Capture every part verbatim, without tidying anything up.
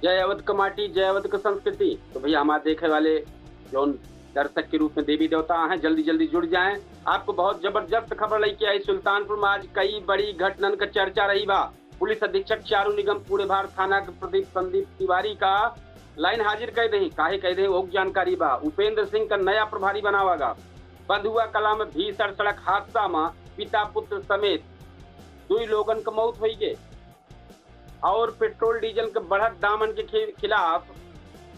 जय अवध क माटी, जय अवध क संस्कृति। तो भैया, हमारे देखे वाले जौन दर्शक के रूप में देवी देवता हैं, जल्दी जल्दी जुड़ जाएं। आपको बहुत जबरदस्त खबर लेके आई। सुल्तानपुर में आज कई बड़ी घटनन क चर्चा रही बा। पुलिस अधीक्षक चारू निगम कूड़ेभार थाना के प्रदीप संदीप तिवारी का लाइन हाजिर कइ देही। काहे कइ देही, ओक जानकारी बा। उपेंद्र सिंह का नया प्रभारी बनावा गा। बंधुआ कला में भीषण सड़क हादसा में पिता पुत्र समेत दुई लोगन क मौत होइगे। और पेट्रोल डीजल के बढ़त दामन के खि-, खिलाफ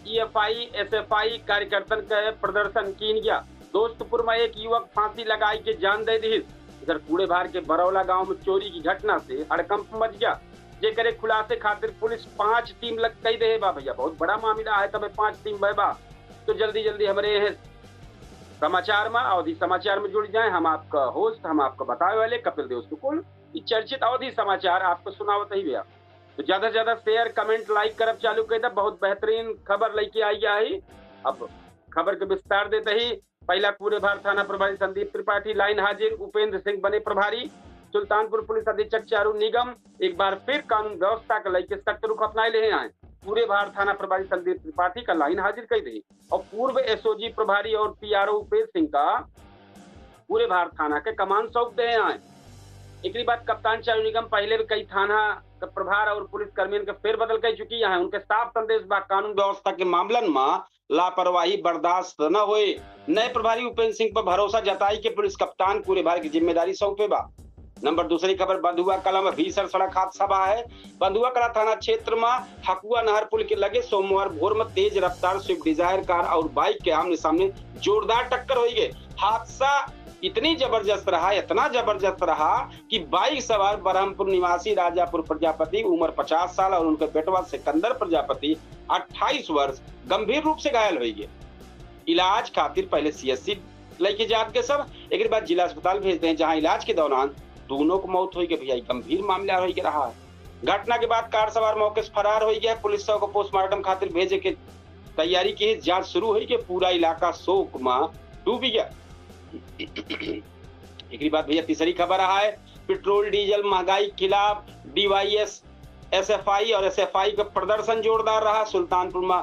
ईएफआई, एसएफआई कार्यकर्तन के प्रदर्शन कीन गया। दोस्तपुर में एक युवक फांसी लगाई के जान दे दिहिस। इधर कूड़ेभार के बरौला गांव में चोरी की घटना से हड़कंप मच गया, जेकरे खुलासे खातिर पुलिस पांच टीम लग कई देहे बा। भैया, बहुत बड़ा मामला है, तबे पांच टीम भय बा। तो जल्दी जल्दी हमरे यह समाचार में, अवधी समाचार में जुड़ जाएं। हम आपका होस्ट, हम आपको बतावे वाले कपिल देव सुकुल। ई चर्चित अवधी समाचार आपको सुनावत ही भैया। तो ज्यादा से ज्यादा शेयर, कमेंट, लाइक करब चालू कर दे। बहुत बेहतरीन खबर लेके आई गया है। अब खबर के विस्तार देते ही पहला कूड़ेभार थाना प्रभारी संदीप त्रिपाठी लाइन हाजिर, उपेंद्र सिंह बने प्रभारी। सुल्तानपुर पुलिस अधीक्षक चारू निगम एक बार फिर कानून व्यवस्था के लेके सख्त रुख अपनाए ले आए। कूड़ेभार थाना प्रभारी संदीप त्रिपाठी का लाइन हाजिर कई देही और पूर्व एसओजी प्रभारी और पीआरओ उपेश सिंह का कूड़ेभार थाना के कमान सौंप दे आए। एकरी बाद कप्तान चारू निगम पहले भी कई थाना के प्रभार और पुलिस कर्मियन के फेरबदल कर चुकी हैं। उनके साफ संदेश बा, कानून व्यवस्था के मामलन में लापरवाही बर्दाश्त न होए। नए प्रभारी उपेंद्र सिंह पर भरोसा जताई के पुलिस कप्तान कूड़ेभार की जिम्मेदारी सौंपे बा। नंबर दूसरी खबर बंधुआ कला में भीषण सड़क हादसा बा है। बंधुआ कला थाना क्षेत्र में हकुआ नहर पुल के लगे सोमवार भोर में तेज रफ्तार स्विफ्ट डिजायर कार और बाइक के आमने सामने जोरदार टक्कर होइगे। हादसा इतनी जबरदस्त रहा, इतना जबरदस्त रहा कि बाइक सवार बरहमपुर निवासी राजापुर प्रजापति, उम्र पचास साल, और उनके बेटवा सिकंदर प्रजापति, अट्ठाईस वर्ष, गंभीर रूप से घायल होइगे। इलाज खातिर पहले सीएचसी लेके जात के सब, एक बाद जिला अस्पताल भेज दें, जहां इलाज के दौरान दोनों को मौत होइगे। भैया, गंभीर मामला होइगे रहा है। घटना के बाद कार सवार मौके से फरार होइगे। पुलिस शव को पोस्टमार्टम खातिर भेजे के तैयारी की, जांच शुरू होइगे। पूरा इलाका शोक में डूबी गया। एकरी बाद भैया, तीसरी खबर रहा है, पेट्रोल डीजल महंगाई के खिलाफ डीवाईएस, एसएफआई और एसएफआई का प्रदर्शन जोरदार रहा। सुल्तानपुर में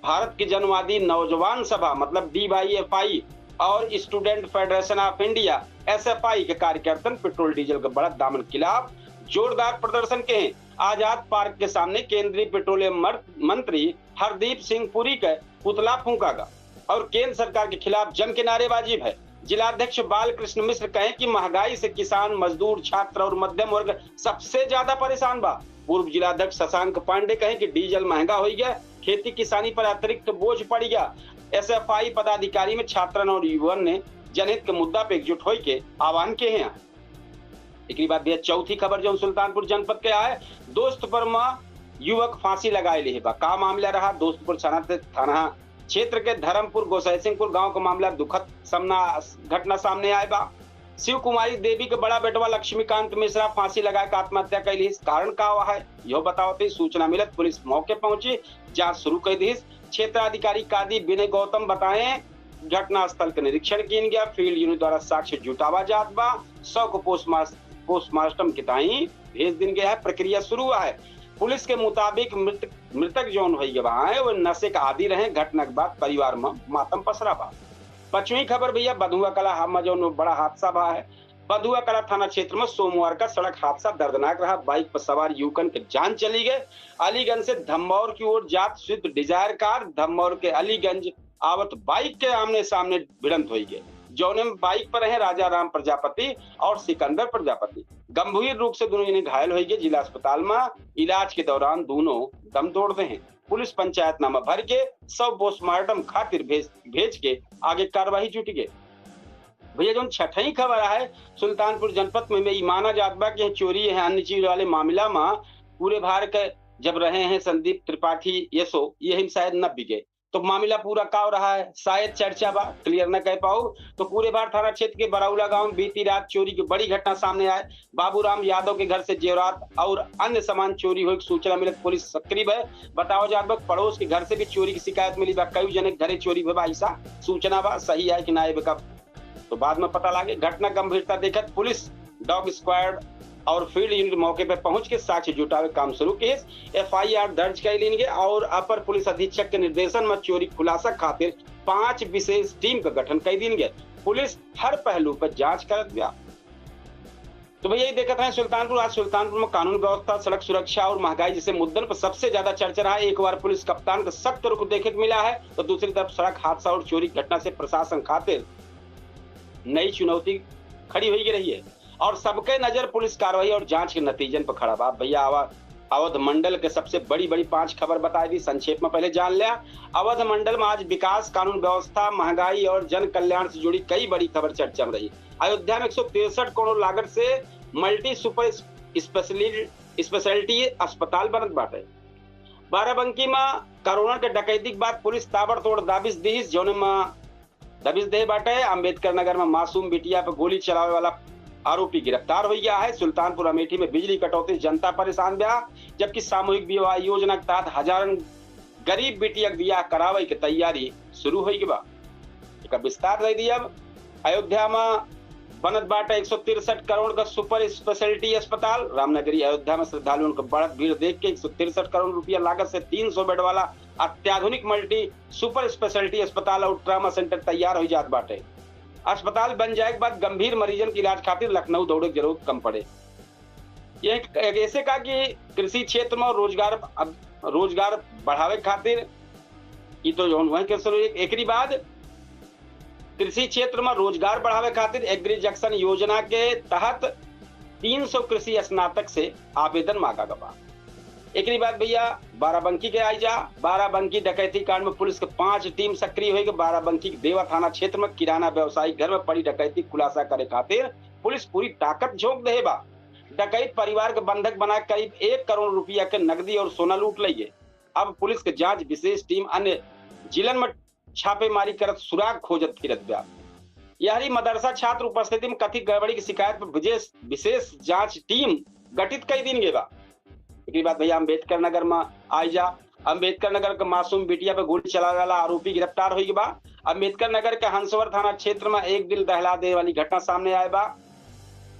भारत की जनवादी नौजवान सभा, मतलब डीवाईएफआई, और स्टूडेंट फेडरेशन ऑफ इंडिया, एसएफआई, के कार्यकर्तन पेट्रोल डीजल के बढ़त दामन खिलाफ जोरदार प्रदर्शन के हैं। आजाद पार्क के सामने केंद्रीय पेट्रोलियम मर-, मंत्री हरदीप सिंह पुरी के पुतला फूंका गा और केंद्र सरकार के खिलाफ जम के नारेबाजी भय। जिलाध्यक्ष बालकृष्ण मिश्र कहें कि महंगाई से किसान, मजदूर, छात्र और मध्यम वर्ग सबसे ज्यादा परेशान बा। पूर्व जिलाध्यक्ष शशांक पांडे कहें कि डीजल महंगा होइ गया, खेती किसानी पर अतिरिक्त बोझ पड़ गया। एसएफआई पदाधिकारी में छात्रन और युवन ने जनहित के मुद्दा पे एकजुट होई के आह्वान किए हैं। एकरी बाद भैया, चौथी खबर जौन सुल्तानपुर जनपद के आए, दोस्तपुर में युवक फांसी लगाए लिहे बा। का मामला रहा? दोस्तपुर थाना, थाना क्षेत्र के धर्मपुर गोसाई सिंहपुर गांव का मामला दुखद सामना, घटना सामने आए बा। शिव कुमारी देवी के बड़ा बेटवा लक्ष्मीकांत मिश्रा फांसी लगा के आत्महत्या कैली। कारण का हुआ है, यो बतावत ही सूचना मिलत पुलिस मौके पहुंची, जांच शुरू कर दी। क्षेत्राधिकारी कादी विनय गौतम बताएं, घटनास्थल के निरीक्षण कीन गया, फील्ड यूनिट द्वारा साक्ष्य जुटावा जात बा, शव को पोस्टमार्स-, पोस्टमार्टम के ताई भेज दिन गया है, प्रक्रिया शुरू हुआ है। पुलिस के मुताबिक मृत-, मृतक जौन होई गवा है, वो नशे का आदी रहे। घटना के बाद परिवार में मातम पसरा बा। पांचवी खबर भैया, बंधुआ कला हम जौन बड़ा हादसा बा है। बंधुआ कला थाना क्षेत्र में सोमवार का सड़क हादसा दर्दनाक रहा। बाइक पर सवार युवकन के जान चली गए। अलीगंज से धम्मौर की ओर जात स्विफ्ट डिजायर कार धम्मौर के अलीगंज आवत बाइक के आमने सामने भिड़ंत होई गए, जौने में बाइक पर रहे राजा राम प्रजापति और सिकंदर प्रजापति। गंभीर रूप से दोनों जने घायल होई गए। जिला अस्पताल में इलाज के दौरान दोनों दम तोड़ दे हैं। पुलिस पंचायतनामा भर के शव पोस्टमार्टम खातिर भेज, भेज के आगे कार्रवाई जुटी गए। भैया, जौन छठई खबर है, सुल्तानपुर जनपद में, में ई माना जात बा कि चोरी है, अन्य चीज वाले मामला में कूड़ेभार के जब रहे हैं संदीप त्रिपाठी, ये सो, यही में शायद न बिके। तो मामला पूरा का रहा है, शायद चर्चा बा, क्लियर न कह पाओ। तो कूड़ेभार थाना क्षेत्र के बरौला गांव में बीती रात चोरी की बड़ी घटना सामने आए। बाबूराम यादव के घर से जेवरात और अन्य सामान चोरी होए की सूचना मिलत पुलिस सक्रिय है। बताओ जात बा, पड़ोस के घर से भी चोरी की शिकायत मिली बा, कई जने के घरे चोरी हुए बा, ऐसा सूचना बा, सही है कि ना, ये बेका तो बाद में पता लागे। घटना गंभीरता देखत पुलिस डॉग स्क्वाड और फील्ड यूनिट मौके पे पहुंच के साक्ष्य जुटावे काम शुरू किहिस। एफआईआर दर्ज कइ लीन गए और अपर पुलिस अधीक्षक के निर्देशन में चोरी खुलासा खातिर पांच विशेष टीम का गठन कइ दीन गए। पुलिस हर पहलू पर जांच करत बा। तो भैया, ये देखत हैं सुल्तानपुर। आज सुल्तानपुर में कानून व्यवस्था, सड़क सुरक्षा और महंगाई जैसे मुद्दन पर सबसे ज्यादा चर्चा रहा। एक बार पुलिस कप्तान का सख्त रुख देखे के मिला है, तो दूसरी तरफ सड़क हादसा और चोरी घटना से प्रशासन खातिर नई चुनौती खड़ी हुई रही है और सबके नजर पुलिस कार्रवाई और जांच के नतीजन पर खड़ा बा। भैया, आवा-, अवध मंडल के सबसे बड़ी बड़ी पांच खबर बताई दी, संक्षेप में पहले जान लिया। अवध मंडल में आज विकास, कानून व्यवस्था, महंगाई और जन कल्याण से जुड़ी कई बड़ी खबर चर्चा में रही। अयोध्या में एक सौ तिरसठ करोड़ लागत से मल्टी सुपर स्पेशलिटी अस्पताल बनत बाटे। बाराबंकी में कोरोना के डकैती के बाद पुलिस ताबड़तोड़ दबिश दिहिस, जौने में दबिश देहे बाटे। अंबेडकर नगर में मासूम बिटिया पर गोली चलावे वाला आरोपी गिरफ्तार हो गया है। सुल्तानपुर अमेठी में बिजली कटौती से जनता परेशान बा, जबकि सामूहिक विवाह योजना के तहत हजारन गरीब बिटिया के बियाह करावे के तैयारी शुरू हो गई बा। एकर विस्तार दे दिया। अयोध्या में बनत बाटे एक सौ तिरसठ करोड़ का सुपर स्पेशलिटी अस्पताल। रामनगरी अयोध्या में श्रद्धालुओं के बढ़त भीड़ देख के एक सौ तिरसठ करोड़ रुपया लागत से तीन सौ बेड वाला अत्याधुनिक मल्टी सुपर स्पेशलिटी अस्पताल और ट्रामा सेंटर तैयार हो जात बाटे। अस्पताल बन जाए के बाद गंभीर मरीजन के इलाज खातिर लखनऊ दौड़े के जरूरत कम पड़े। ये एक, एक ऐसे का कि कृषि क्षेत्र में रोजगार, अब रोजगार बढ़ावे खातिर, ये तो जौन वही के शुरू, एक, एकरी बाद कृषि क्षेत्र में रोजगार बढ़ावे खातिर एग्री जंक्शन योजना के तहत तीन सौ कृषि स्नातक से आवेदन मांगा गवा। एकरी बाद भैया, बाराबंकी के आई जा। बाराबंकी डकैती कांड में पुलिस के पांच टीम सक्रिय हुई। बाराबंकी के देवा थाना क्षेत्र में किराना व्यवसायी घर में पड़ी डकैती खुलासा करे खातिर पुलिस पूरी ताकत झोंक दे बा। डकैत परिवार के बंधक बना करीब एक करोड़ रुपया के नकदी और सोना लूट लइए। अब पुलिस के जांच विशेष टीम अन्य जिलन में छापेमारी करत सुराग खोजत फिरत बा। यहरी मदरसा छात्र उपस्थिति में कथित गड़बड़ी की शिकायत पर विशेष, विशेष जांच टीम गठित कई दिन गए बा। एकरी बाद भैया, अम्बेडकर नगर में आई जा। अम्बेडकर नगर के मासूम बिटिया पे गोली चलावे वाला आरोपी गिरफ्तार हो गया बा। अम्बेडकर नगर के हंसवर थाना क्षेत्र में एक दिल दहला देने वाली घटना सामने आए बा।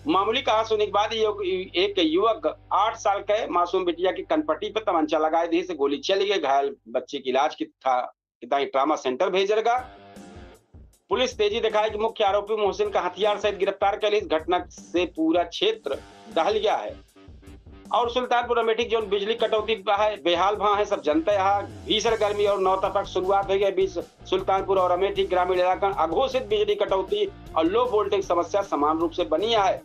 मामूली कहा सुने के बाद ये एक युवक आठ साल के मासूम बिटिया की कनपट्टी पे तमंचा लगाए दी से गोली चली गई। घायल बच्चे की इलाज की था, की ताई ट्रामा सेंटर भेजल गा। पुलिस तेजी दिखाए कि मुख्य आरोपी मोहसिन का हथियार सहित गिरफ्तार कर ली। इस घटना से पूरा क्षेत्र दहल गया है। और सुल्तानपुर अमेठी के जौन बिजली कटौती बा है, बेहाल भा है, सब जनते यहाँ। भीषण गर्मी और नौतपा के शुरुआत हो गई। बीच सुल्तानपुर और अमेठी ग्रामीण इलाका में अघोषित बिजली कटौती और लो वोल्टेज समस्या समान रूप से बनी है।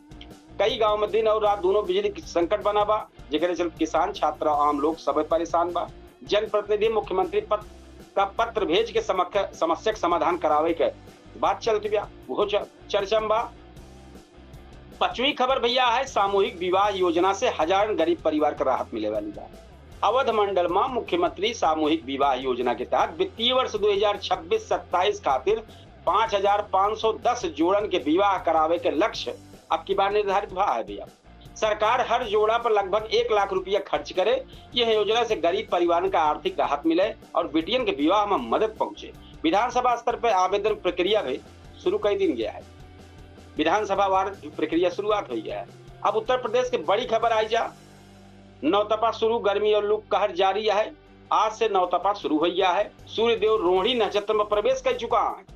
कई गांव में दिन और रात दोनों बिजली की संकट बना बा, जेकरे चलते किसान, छात्र और आम लोग सब परेशान बा। जनप्रतिनिधि मुख्यमंत्री पद का पत्र भेज के समक-, समस्या के समाधान करावे के बात चलत बा, वो च-, चर्चा में बा। पचवीं खबर भैया है, सामूहिक विवाह योजना से हजारन गरीब परिवार के राहत मिले वाली बा। अवध मंडल में मुख्यमंत्री सामूहिक विवाह योजना के तहत वित्तीय वर्ष दो हज़ार छब्बीस सत्ताईस खातिर पाँच हज़ार पाँच सौ दस जोड़न के विवाह करावे के लक्ष्य अब की बार निर्धारित भा है भैया। सरकार हर जोड़ा पर लगभग एक लाख रुपया खर्च करे। यह योजना से गरीब परिवारन का आर्थिक राहत मिले और बिटियन के विवाह में मदद पहुंचे। विधानसभा स्तर पर आवेदन प्रक्रिया भी शुरू कर दी गया है। विधानसभा वार प्रक्रिया शुरुआत हो गया है। अब उत्तर प्रदेश के बड़ी खबर आई जा। नौतपा शुरू, गर्मी और लू कहर जारी है। आज से नौतपा शुरू हो गया है। सूर्यदेव रोहिणी नक्षत्र में प्रवेश कर चुका है।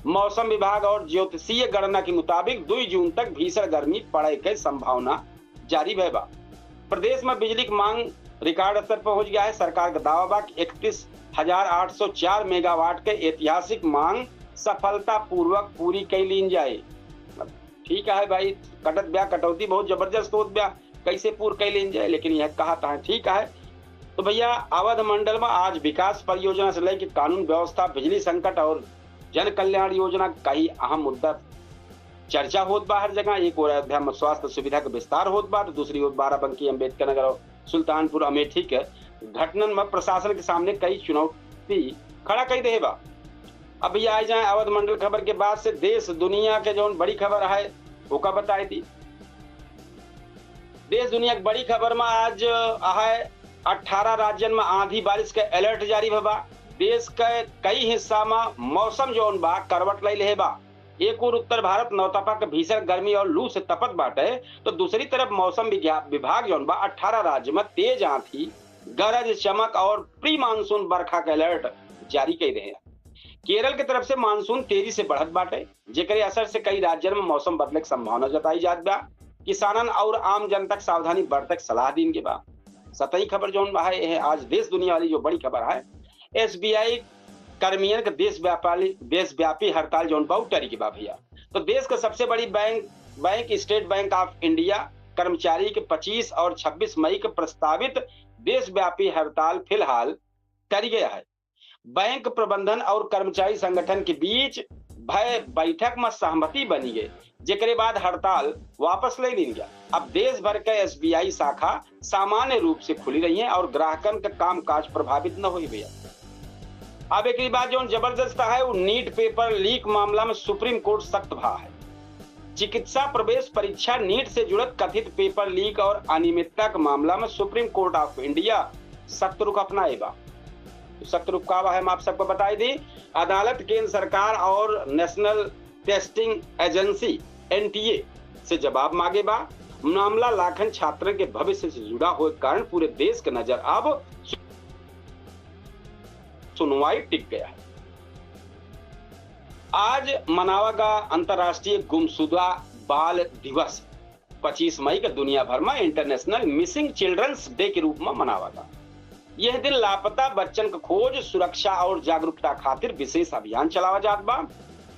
मौसम विभाग और ज्योतिषीय गणना के मुताबिक दो जून तक भीषण गर्मी पड़े के संभावना जारी भय बा। प्रदेश में बिजली की मांग रिकॉर्ड स्तर पर पहुंच गया है। सरकार का दावा बा कि इकतीस हजार आठ सौ चार मेगावाट के ऐतिहासिक मांग सफलतापूर्वक पूरी कर लीन जाए। ठीक है भाई, कटत ब्या, कटौती बहुत जबरदस्त होत ब्या, कैसे पूर कर लीन जाए, लेकिन यह कहा था ठीक है। तो भैया, अवध मंडल में आज विकास परियोजना से लेके कानून व्यवस्था, बिजली संकट और जन कल्याण योजना कई अहम मुद्दा चर्चा होत बा हर जगह। एक ओर अयोध्या में स्वास्थ्य सुविधा के विस्तार होत बा, तो दूसरी ओर बाराबंकी, अम्बेडकर नगर और सुल्तानपुर अमेठी के घटनन में प्रशासन के सामने कई चुनौती खड़ा कई दे बा। अब भैया, आई जाए अवध मंडल खबर के बाद से देश दुनिया के जौन बड़ी खबर है, ओका बताई दी। देश दुनिया के बड़ी खबर में आज है, अठारह राज्यन में आंधी बारिश के अलर्ट जारी भा बा। देश के कई हिस्सा में मौसम जौन बा, करवट ले ले बा। एक ओर उत्तर भारत नौतपा के भीषण गर्मी और लू से तपत बाटे, तो दूसरी तरफ मौसम विज्ञा-, विभाग जौन बा, अठारह राज्य में तेज आंधी, गरज, चमक और प्री मानसून बरखा के अलर्ट जारी कई रहे हैं। केरल के तरफ से मानसून तेजी से बढ़त बाटे, जेकरे असर से कई राज्यन में मौसम बदले के संभावना जताई जात बा। किसानन और आम जनता के सावधानी बरते के सलाह दीन के बा। सतही खबर जौन बा है, यह आज देश दुनिया वाली जो बड़ी खबर है, एसबीआई कर्मियन के देश व्यापारी, देशव्यापी हड़ताल जौन बा, उ टरी के बा भैया। तो देश के सबसे बड़ी बैंक, बैंक स्टेट बैंक ऑफ इंडिया कर्मचारी के पच्चीस और छब्बीस मई के प्रस्तावित देशव्यापी हड़ताल फिलहाल टरी गया है। बैंक प्रबंधन और कर्मचारी संगठन के बीच भय बैठक में सहमति बनी गई, जेकरे बाद हड़ताल वापस ले लीन गया। अब देश भर के एसबीआई शाखा सामान्य रूप से खुली रही हैं और ग्राहकन का कामकाज प्रभावित न होई भैया। अब एक बात जौन जबरदस्त है, वो नीट पेपर लीक मामला में सुप्रीम कोर्ट सख्त भा है। चिकित्सा प्रवेश परीक्षा नीट से जुड़त कथित पेपर लीक और अनियमितता के मामला में सुप्रीम कोर्ट ऑफ इंडिया सख्त रुख अपनाए बा। सख्त रुख का बा है, हम आप सबको बताई दी। अदालत केंद्र सरकार और नेशनल टेस्टिंग एजेंसी, एनटीए, से जवाब मांगे बा। मामला लाखन छात्रन के भविष्य से जुड़ा होए के कारण पूरे देश के नजर अब सुनवाई टिक गया है। आज मनावा गा अंतर्राष्ट्रीय गुमशुदा बाल दिवस। पच्चीस मई के दुनिया भर में इंटरनेशनल मिसिंग चिल्ड्रंस डे के रूप में मनावा गा। यह दिन लापता बच्चन के खोज, सुरक्षा और जागरूकता खातिर विशेष अभियान चलावा जात बा।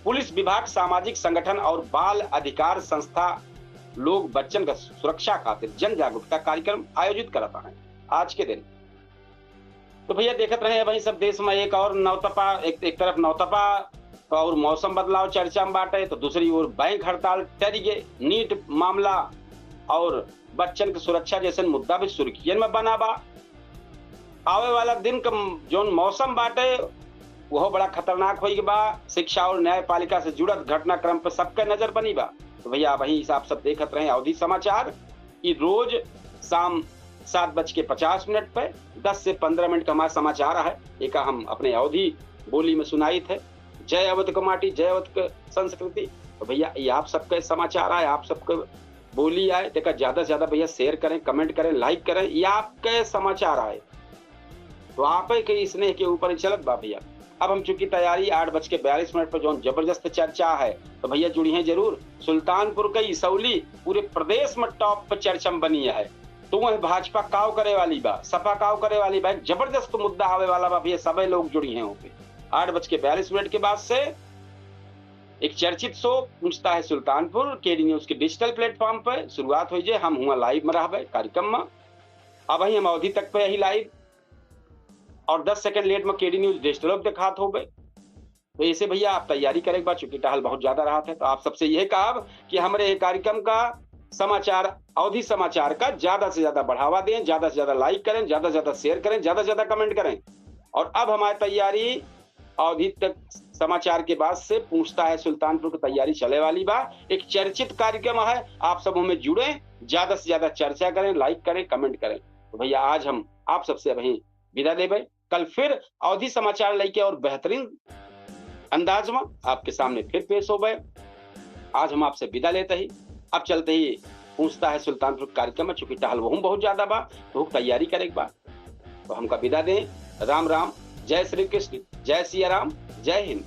पुलिस विभाग, सामाजिक संगठन और बाल अधिकार संस्था लोग बच्चन के सुरक्षा खातिर जन जागरूकता कार्यक्रम आयोजित करत हैं आज के दिन। तो भैया, देखत रहे वही सब देश में एक और नौतपा, एक, एक तरफ नौतपा और मौसम बदलाव चर्चा में बाटे, तो दूसरी ओर बैंक हड़ताल टरी गए, नीट मामला और बच्चन के सुरक्षा जैसन मुद्दा भी सुर्खियन में बना बा। आवे वाला दिन का जौन मौसम बाटे, वह बड़ा खतरनाक होई के बा। शिक्षा और न्यायपालिका से जुड़त घटनाक्रम पर सबके नजर बनी बा। तो भैया, वही हिसाब सब देखत रहे अवधी समाचार। ई रोज शाम सात बज के पचास मिनट पे दस से पन्द्रह मिनट का हमारा समाचार है, एका हम अपने अवधी बोली में सुनाइत है। जय अवध के माटी, जय अवध के संस्कृति। तो भैया, ये आप सबके समाचार आए, आप सबके बोली आए, तेका ज्यादा से ज्यादा भैया शेयर करें, कमेंट करें, लाइक करें, ये आपके समाचार आए। तो आप ही के स्नेह के ऊपर ही चलत बा भैया। अब हम चूंकि तैयारी आठ बज के बयालीस मिनट पर जौन जबरदस्त चर्चा है, तो भैया जुड़ी हैं जरूर। सुल्तानपुर के इसौली पूरे प्रदेश में टॉप पर चर्चा में बनी है। तो वह भाजपा काव करे वाली बा, सपा काव करे वाली बा, एक जबरदस्त मुद्दा आवे वाला बा भैया, सबे लोग जुड़ी हैं वहाँ पे। आठ बज के बयालीस मिनट के बाद से एक चर्चित शो पूछता है सुल्तानपुर केडी न्यूज के डिजिटल प्लेटफॉर्म पर शुरुआत हो जाए। हम हुआ लाइव में रहबे कार्यक्रम में। अब ही हम अवधी तक पे यही लाइव और दस सेकंड लेट में केडी न्यूज डेस्कटॉप दिखात होबे। तो ऐसे भैया, आप तैयारी करे के बाद, चूंकि टहल बहुत ज्यादा रहत है, तो आप सबसे यह कहब कि हमरे ये कार्यक्रम का समाचार, अवधी समाचार का ज्यादा से ज्यादा बढ़ावा दें, ज्यादा से ज्यादा लाइक करें, ज्यादा से ज्यादा शेयर करें, ज्यादा से ज्यादा कमेंट करें। और अब हमारी तैयारी अवधी तक समाचार के बाद से पूछता है सुल्तानपुर की तैयारी चले वाली बा। एक चर्चित कार्यक्रम है, आप सब हमें जुड़े, ज्यादा से ज्यादा चर्चा करें, लाइक करें, कमेंट करें। तो भैया, आज हम आप सबसे वहीं विदा देबे। कल फिर अवधी समाचार लेके और बेहतरीन अंदाज में आपके सामने फिर पेश होबे। आज हम आपसे विदा लेते ही, अब चलते ही पूछता है सुल्तानपुर कार्यक्रम में, चूंकि टहल वहूँ बहुत ज्यादा बा, तो तैयारी करे के बा। तो हमका विदा दें। राम राम, जय श्री कृष्ण, जय सिया राम, जय हिंद।